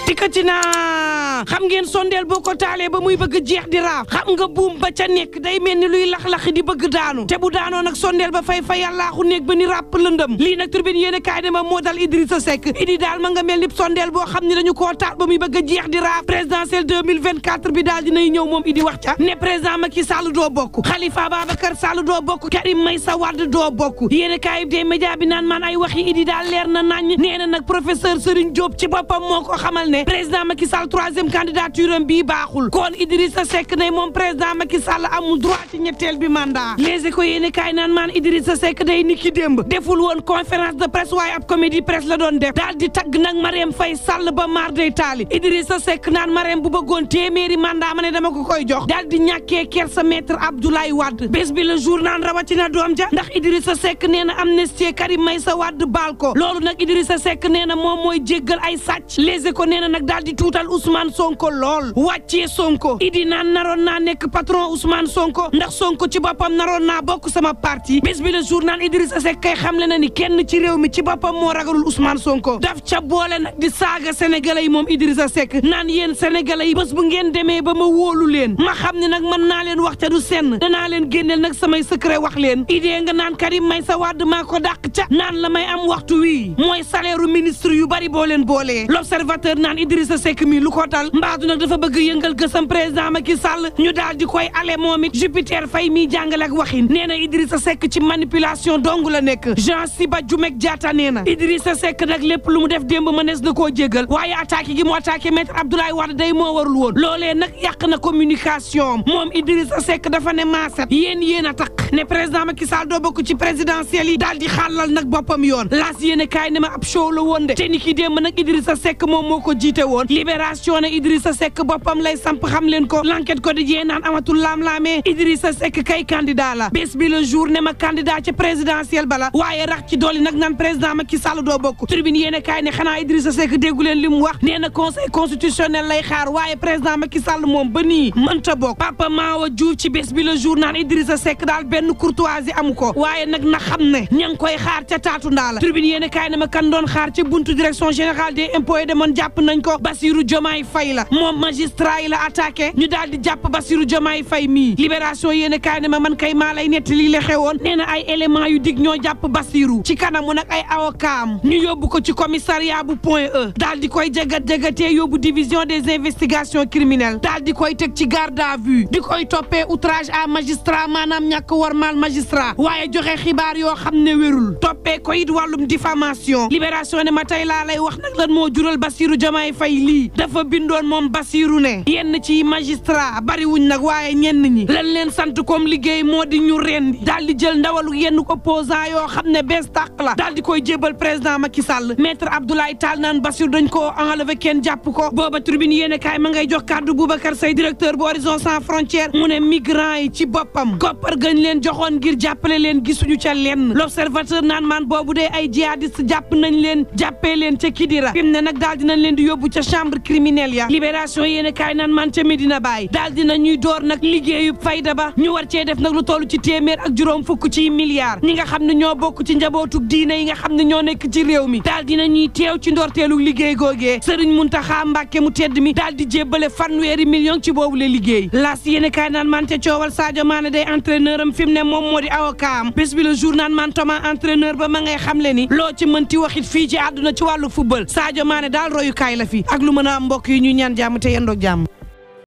dikkati naa xam ngeen sondeel boo ko taalee ba muy bëgg jeex di raaf xam nga buum ba ca nekk day mel ni luy lax-laxi di bëgg daanu te bu daanoo nag sondeel ba fay yàllaaxu néeg ba ni ràpp lëndëm lii nag turbine yéen kaay ne ma moo dal Idrissa Seck idi daal ma nga mel ni sondeel boo xam ne dañu koo taal ba muy bëgg jeex di raaf présidentielle 2024 bi daal dinay ñëw moom idi wax ca ne président Macky Sall doo bokk Khalifa Ababacar Sall doo bokk Karim Meïssa Wade doo bokk yéen kaay des médias bi naan man ay waxi idi daal leer na nañ nee na nag professeur Serigne Diop ci boppam moo ko xamal ne président Macky Sall troisième candidature am bii baaxul kon Idrissa Seck ne moom président Macky Sall amul droit ci ñetteel bi mandat Les Échos yéene kaay naan maan Idrissa Seck day niki démb deful woon conférence de presse waaye ab comédie presse la doon def daal di tagg nag Marème Faye Sall ba maar day taali Idrissa Seck naan Marème bu bëggoon téeméeri mandat ma ne dama ko koy jox daal di ñàkkee kersa maître Abdoulaye Wade bés bi le jour naan rawatina doom ja ndax Idrissa Seck nee na amnistie Karim Meïssa Wade baal ko loolu nag Idrissa Seck nee na moom mooy jéggal ay sàcc Les Échos nee na nag daal di tuutal Ousmane Sonko lool wàccee Sonko idi naan naroon naa nekk patron Ousmane Sonko ndax Sonko ci boppam naroon naa bokk sama parti bés bi le jour naan Idrissa Seck kay xamle na ni kenn ci réew mi ci boppam moo ragalul Ousmane Sonko daf ca boole nag di saaga sénégalais yi moom Idrissa Seck naan yéen sénégalais yi bés bu ngeen demee ba ma wóolu leen ma xam ne nag mën naa leen wax ca du senn danaa leen génneel nag samay secret wax leen idée nga naan Karim Meïssa Wade maa ko dàq ca naan la may am waxtu wii mooy salaire u ministre yu bari boo leen boolee l'observateur naan Idrissa Seck mi lu ko dal mbaadu nag dafa bëgg yëngal gësam président Macky Sall ñu daal di koy ale moom it Jupiter Faye mi jàngale ak waxin nee na Idrissa Seck ci manipulation dong la nekk Jean Siba Djumek Diatta nee na Idrissa Seck nag lépp lu mu def démb mënees na koo jégal waaye attaqué gi mu attaqué maître Abdoulaye Wade day moo warul woon loolee nag yàq na communication moom Idrissa Seck dafa ne maaset yéen a tax ne président Macky Sall doo bokk ci présidentielle yi daal di xàllal nag boppam yoon laas yéene kaay ne ma ab show la woon de te ni ki démb nag Idrissa Seck moom moo ko jiite woon libération ne Idrissa Seck boppam lay samp xam leen ko l'enquête quotidien naan amatul laam-laamee Idrissa Seck kay candidat la bés bi le jour ne ma candidat ci présidentielle bala waaye rax ci dolli nag naan président Macky Sall doo bokk tribune yéene kaay ne xanaa Idrissa Seck déggu leen li mu wax nee na conseil constitutionnel lay xaar waaye président Macky Sall moom ba nii mënta bokk Papa Mawa Diouf ci bés bi le jour naan Idrissa Seck daal benn courtoisie amu ko waaye nag na xam ne ña ngi koy xaar ca taatu ndaa la tribune yéene kaay ne ma kan doon xaar ca buntu direction générale des impôts et domaines jàpp nañ ko Bassirou Diomaye Faye la moom magistrat yi la attaqué ñu daal di jàpp Bassirou Diomaye Faye mii libération yéene kaay ne ma man kay maa lay netti lii la xewoon nee na ay éléments yu dig ñoo jàpp Bassirou ci kanamu nag ay avocat am ñu yóbbu ko ci commissariat bu Point E daal di koy jagatee yóbbu division des investigations criminelles daal di koy teg ci garde à vue di koy toppee outrage à magistrat maanaam ñàkk warmal magistrat waaye joxe xibaar yoo xam ne wérul toppee ko it wàllum diffamation libération ne ma tey laa lay wax nag lan moo jural Bassirou Diomaye Faye lii dafa bindoon moom Bassirou ne yenn ci magistrat bariwuñ nag waaye ñenn ñi lan leen sant comme liggéey moo di ñu rendi daal di jël ndawalu yenn opposant yoo xam ne bees tàq la daal di koy jébal président Macky Sall maître Abdoulaye Tall naan Bassirou dañ koo enlevé kenn jàpp ko booba tribune yéene kaay ma ngay jox kàddu Boubacar Seye directeur bu Horizon Sans Frontières mu ne migrants yi ci boppam koppar gañ leen joxoon ngir jàppale leen gisuñu ca lenn l'observateur naan maan boobu dee ay jihadiste jàpp nañ leen jàppee leen ca Kidira fi mu ne nag daal dinañ leen di yóbbu ca chambre criminelle ya libération yéene kaay naan maan ca Medina Baye daal dina ñuy door nag liggéeyu fayda ba ñu war cee def nag lu toll ci téeméer ak juróom fukk ci milliards ñi nga xam ne ñoo bokk ci njabootug diine yi nga xam ne ñoo nekk ci réew mi daal dina ñuy teew ci ndorteelu liggéey googee Serigne Mountakha Mbacké mu tedd mi daal di jébbale fanweeri million ci boobu la liggéey laas yéene kaay naan man ca coowal Sadio Mané day entraîneur am fi mu ne moom moo di avocat am bés bi le jour naan man Thomas entraîneur ba ma ngay xamle ni loo ci mënti waxit fii ci àdduna ci wàllu football Sadio Mané daal royukaay la fi ak lu mën a am mbokk yi ñu ñaan jàmm te yendoog jàmm